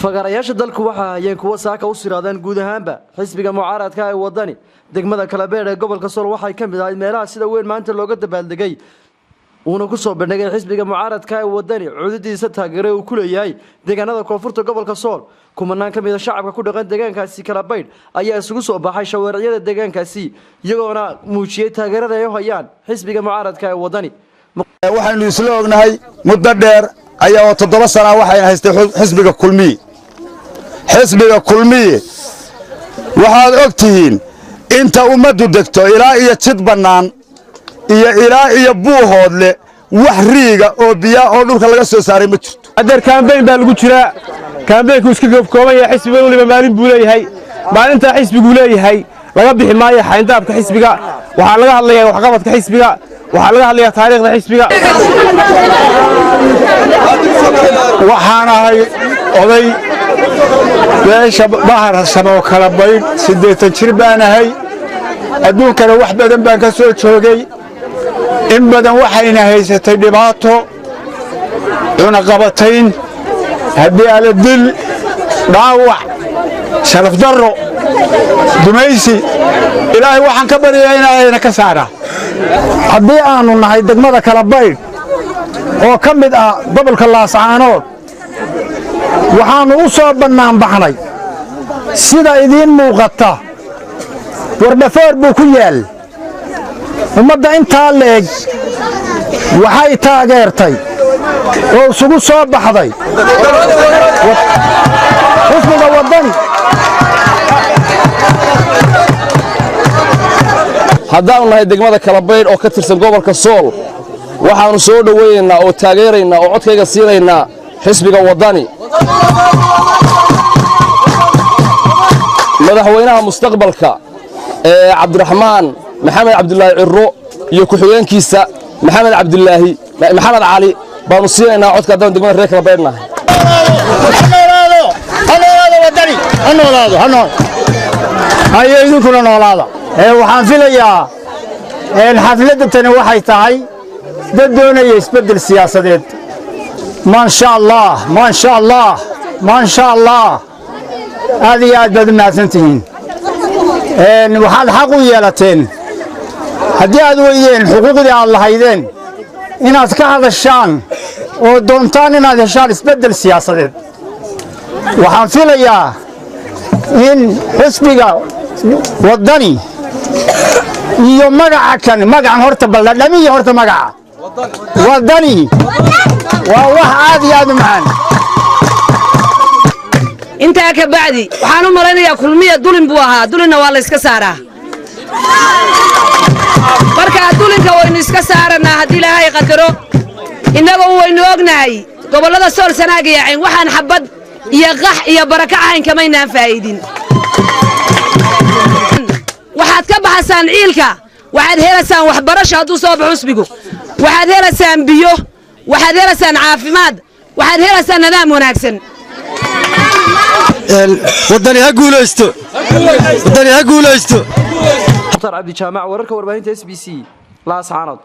Fagarayaasha dalku waxa hayeen kuwa saaka u siraadeen guud ahaanba xisbiga mucaaradka ee Wadani. Degmada Kalabeer ee gobolka Sool waxay ka mid ahayd meelaha sida weyn maanta looga dabaaldegay, uuna ku soo bandhigay xisbiga mucaaradka ee Wadani cududiisa taageero uu ku leeyahay deegaanada koonfurta gobolka Sool. Kumanaan ka mid a shacabka ku dhaqan deegaankaasi Kalabaydh ayaa isugu soo baxay shawaaricyada deegaankaasi, iyagoona muujiyey taageerada ay u hayaan xisbiga mucaaradka ee Wadani. Waxaynu isla ognahay muddo dheer ayaa oo 7 sana waxayna haystay xisbiga Kulmiye. Xisbiga Kulmiye waxaad og tihiin inta ummaddu degto ilaa iyo jid bannaan iyo ilaa iyo Buuhoodle, wax riiga oo biyaa oo dhulka laga soo saaray ma jirto. Adeer, campaign baa lagu jiraa. Campaignku iska kooban yahay. Xisbiga weliba maalin buu leeyahay. Maalintaa xisbiguu leeyahay laga bixi maayo xayndaabka xisbiga. Waxaa laga hadlayaa waxqabadka xisbiga, waxaa laga hadlayaa taariikhda xisbiga. Waxaan ahay oday beesha Bahar Hasan oo kala baydh. 80 jir baan ahay. Adduunkana wax badan baan ka soo joogay. In badan waxayna haysatay dhibaato, cunaqabatayn, haddii ala dil, dhaawac, sharaf darro, dumaysi. Ilaahay waxaan ka baryayaa inaahayna ka saara. Haddii aannu nahay degmada Kalabaydh oo ka mid ah gobolka Laascaanood, waxaannu u soo bannaanbaxnay sida idiin muuqata. Wardhafoor buu ku yaal. Ummadda intaa le'eg waxay taageertay oo isugu soo baxday xisbiga Waddani. Haddaannu nahay degmada Kalabaydh oo ka tirsan gobolka Sool, waxaannu soo dhowaynaynaa oo taageeraynaa oo codkayga siinaynaa xisbiga Waddani, madaxweynaha mustaqbalka ee Cabdiraxmaan Maxamed Cabdilaahi Cirro iyo ku-xigeenkiisa Maxamed Cabdilaahi Maxamed Cali baannu siinaynaa codka, haddaan degmada reer Kalabaydh nahay. Hayo, idinkuna noolaada. Waxaan filayaa xafladda tani waxay tahay dad doonaya isbeddel siyaasadeed. Maasha Allah, maasha Allah, maasha Allah. Aad iyo aad baad u mahadsan tihiin. Waxaad xaq u yeelateen, haddii aad weydeen xuquuqdii aad lahaydeen, inaad ka hadashaan oo doontaan inaad heshaan isbeddel siyaasadeed. Waxaan filayaa in xisbiga Waddani iyo magaca kan, magacan horta baldhadhamiya, horta magaca Waddani waa wax aad iyo aad u macaan. Intaa ka bacdi, waxaan u malaynayaa Kulmiya dulin buu ahaa, dulinna waa la yska saaraa. Markaa dulinka waynu iska saarannaa haddii Ilaahay qadaro. Innagoo waynu ognahay gobollada Sool, Sanaag iyo Cayn waxaan xabbad iyo qax iyo baraka ahayn kamaynaan faa'iidin. Waxaad ka baxasaan ciilka, waxaad helaysaan waxbarasho hadduu soo baxo xusbigu, waxaad helaysaan biyo, waxaad helaysaan caafimaad, waxaad helaysaan nidaam wanaagsan. Waddani ha guulaysto! Waddani ha guulaysto! Mukhtaar Cabdi Jaamac, wararka warbaahinta SBC, Laascaanood.